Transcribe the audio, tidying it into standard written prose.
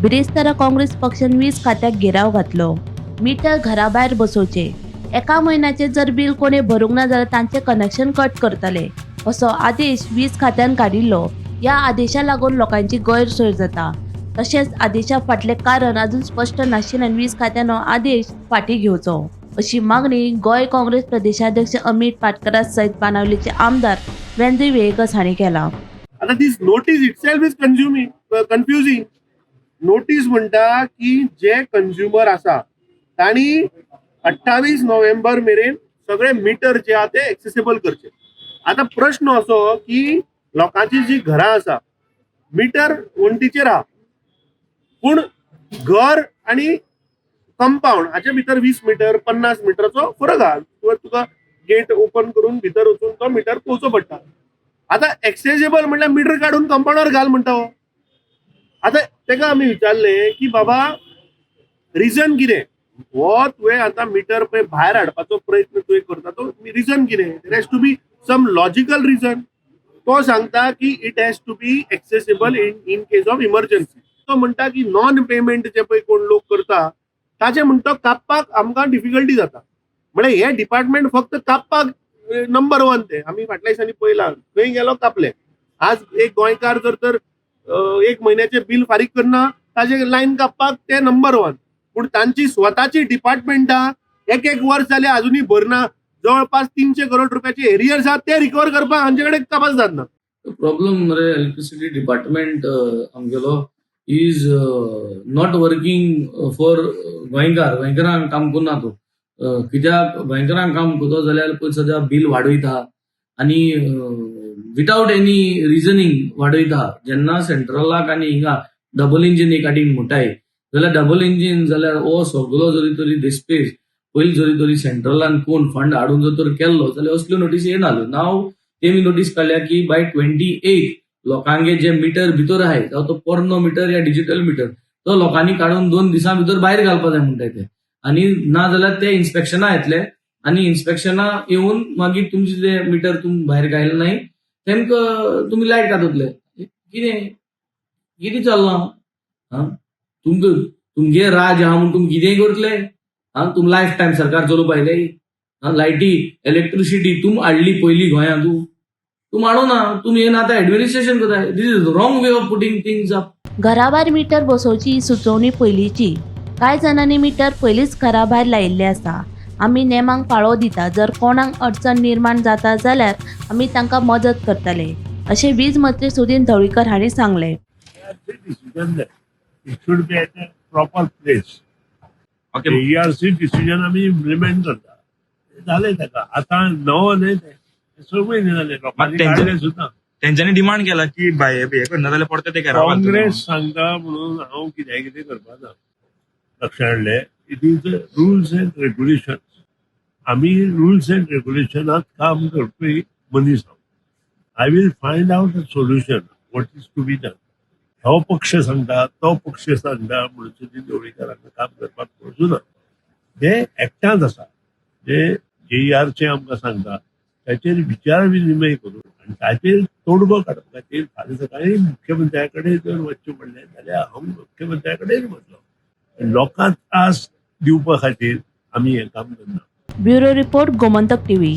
बिरेस्तारा काँग्रेस पक्षान वीज खात्याक घेराव घातलो. मिटर घराभायर बसोवचे, एका म्हयन्याचे जर बील कोणे भरूंक ना जाल्यार तांचे कनेक्शन कट करतले असो आदेश वीज खात्यान काडिल्लो. ह्या आदेशा लागून लोकांची गैरसोय जाता. तशेंच आदेशा फाटलें कारण अजून स्पश्ट नाशिल्ल्यान वीज खात्यान हो आदेश फाटीं घेवचो अशी मागणी गोंय काँग्रेस प्रदेशाध्यक्ष अमित पाटकरा सयत बाणावलीचे आमदार वेंझी व्हिएगस हांणी केला. आता this notice itself is consuming confusing. Notice म्हणटा की जे कंज्युमर आसा तांणी 28 नोव्हेंबर मेरेन सगळे मिटर जे आहा ते एक्सेसेबल करचे. आता प्रश्न असो की लोकांची जी घरां आसा, मिटर वण्टीचेर आहा, पूण घर आनी कंपाऊंड हाचे भितर 20 मिटर, 50 मिटराचो फरक आहा. तुका तुका गेट ओपन करून भितर वचून तो मिटर पोवचो पडटा. आता एक्सेसेबल म्हणल्यार मिटर काडून कंपाऊंडार घाल म्हणटा हो. आता तेका आमी विचारले की बाबा, रिजन कितें हो? तुवें आतां मिटर पळय भायर हाडपाचो प्रयत्न तुवें करता, तो रिजन कितें? There has to be some logical reason. तो सांगता की it has to be accessible in case of emergency. तो म्हणटा की नॉन पेमेंट जे पळय कोण लोक करता ताचे म्हणटा कापपाक आमकां डिफिकल्टी जाता. म्हळ्यार हे डिपार्टमेंट फक्त कापपाक नंबर वन. ते आमी फाटल्या दिसांनी पळयलां, खंय गेलो कापले. आज एक गोंयकार जर तर एक म्हयन्याचे बील फारीक करना, ताजे लायन कापपाक ते नंबर वन. पूण तांची स्वताची डिपार्टमेंटां एक एक वर्स जालें अजुनूय भरना. जवळपास 300 करोड रुपयाचे एरियर्स आहात, ते रिकवर करपाक हांचे कडेन कापास जातना. प्रॉब्लेम मरे, इलेक्ट्रिसिटी डिपार्टमेंट आमगेलो is not working for गोंयकार. गोंयकारांक काम करना तो. कित्याक गोंयकारांक काम करतो जाल्यार पळय, सद्या बील वाडयता आनी विदाउट एनी रिजनींग वाडयता. जेन्ना सेंट्रलाक आनी हिंगा डबल इंजीन एक हाडीन म्हणटाय जाल्यार, डबल इंजीन जाल्यार हो सगलो जरी तरी डिस्पेस पयलीं जरी तरी सेंट्रलान कोण फंड हाडून जर तर केल्लो जाल्यार असल्यो नोटीस येनाल्यो. नाव तेमी नोटीस काडल्या की बाय 28 लोकांगे जे मिटर भितर आहाय, जावं तो पोरनो मिटर या डिजिटल मिटर, तो लोकांनी काडून 2 दिसां भितर भायर घालपा जाय म्हणटाय ते. आनी ना जाल्यार ते इन्स्पेक्शना येतले आनी इन्स्पेक्शना येवन मागीर तुमचे जे मिटर तुमी भायर घायले नाही तेमकां तुमी लायट काततले. कितें कितें चल्लां? आं, तुमकां तुमगे राज आहा म्हूण तुमी कितेंय करतले? आं, तुमी लायफ टायम सरकार चलोवपा आयले? आं, लायटी इलेक्ट्रिसिटी तुम हाडली पयली गोंयांत? तूं तूं हाडूं ना. तुमी येवन आतां एडमिनिस्ट्रेशन करताय. This is wrong way of putting things up. घराभायर मिटर बसोवची ही सुचोवणी पयलींची. कांय जाणांनी मिटर पयलींच घराभायर लायिल्ले आसा. आमी नेमांक पाळो दिता. जर कोणाक अडचण निर्माण जाता जाल्यार आमी तांकां मदत करतले अशें वीज मंत्री सुदिन ढवळीकर हांणी सांगलें. Decision there. It should be at a proper place. AERC decision आमी इम्प्लिमेंट करता. जालें ताका आतां नवो न्हय तें, 6 म्हयने जाले लोकांनी काडले सुद्दां. तेंच्यांनी डिमांड केला की भाई, हे करना जाल्यार परते ते घेराव घालतले. काँग्रेस सांगता म्हणून हांव कित्याक कितें करपा ना. लक्षात हाडलें? It is rules and regulation. आमी रुल्स अँड रेग्युलेशनात काम करपी मनीस. हांव I will find out a solution, what is to be done. हो पक्ष सांगता, तो पक्ष सांगता म्हणून सुदीन ढवळीकारांक काम करपाक वचूना. जे एक्टांत आसा, जे जेईआरचे आमकां सांगता, ताचेर विचार विनिमय करून आनी ताचेर तोडगो काडपा खातीर फाल्यां सकाळीं मुख्यमंत्र्या कडेन जर वचचें पडलें जाल्यार हांव मुख्यमंत्र्या कडेन वतलो. लोकांक त्रास दिवपा खातीर आमी हें काम करना. Bureau report, Gomantak TV.